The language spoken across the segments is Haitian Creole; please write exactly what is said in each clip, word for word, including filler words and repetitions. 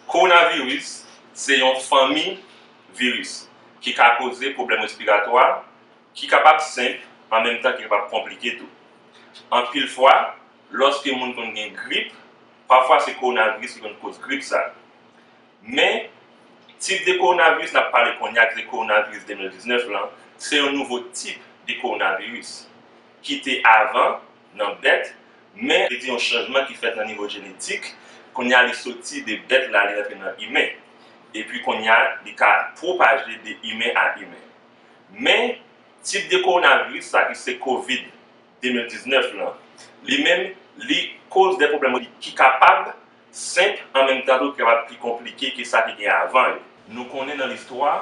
Kowonaviris se yon fanmi viris ki ka koze pwoblèm respiratwa ki kapab senp an menm tan ki kapab konplike tou. Anpil fwa, lòske moun konn gen grip, pafwa se kowonaviris ki konn koz grip sa. Men, tip de kowonaviris n ap pale kounye a, ki se kowonaviris de mil diznèf lan, se yon nouvo tip de kowonaviris ki te avan nan bèt, men li te yon chanjman ki fèt nan nivo jenetik. Kounye a, li soti de bèt la, li rantre nan imen. Epi kounye a, li ka pwopaje de imen a imen. Men, tip de kowonaviris sa ki se kovid de mil diznèf lan, li menm, li koz de pwoblèm ki kapab senp, an menm tan tou ki kapab pi konplike ke sa ki gen avan yo. Nou konnen nan listwa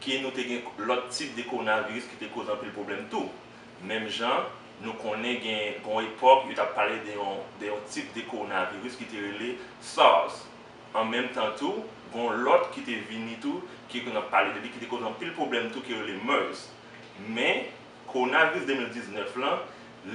ke nou te gen lòt tip de kowonaviris ki te koz anpil pwoblèm tou. Menm jan, nou konnen gen yon epòk, yo t ap pale de yon, de yon tip de kowonaviris ki te rele SARS. An menm tan tou, gen lòt ki te vini tou, ki n ap pale de li, ki te koz anpil pwoblèm tou, ki rele MERS. Men, kowonaviris de mil diznèf lan,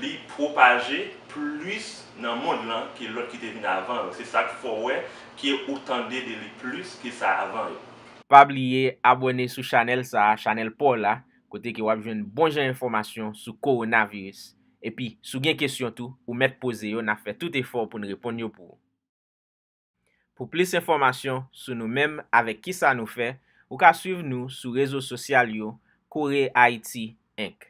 li pwopaje plis nan mond lan ke lòt ki te vin avan yo. Se sa k fè w wè ke ou tande de li plis ke sa avan yo. Pa bliye abòne sou chanèl sa a, chanèl pa w la, kote ke w ap jwenn bon jan enfòmasyon sou kowonaviris. Epi, si w gen kesyon tou, ou mèt poze yo, n ap fè tout efò pou n reponn yo pou ou. Pou plis enfòmasyon sou nou menm avèk kisa nou fè, ou ka swiv nou sou rezo sosyal yo, Kore Ayiti Enk.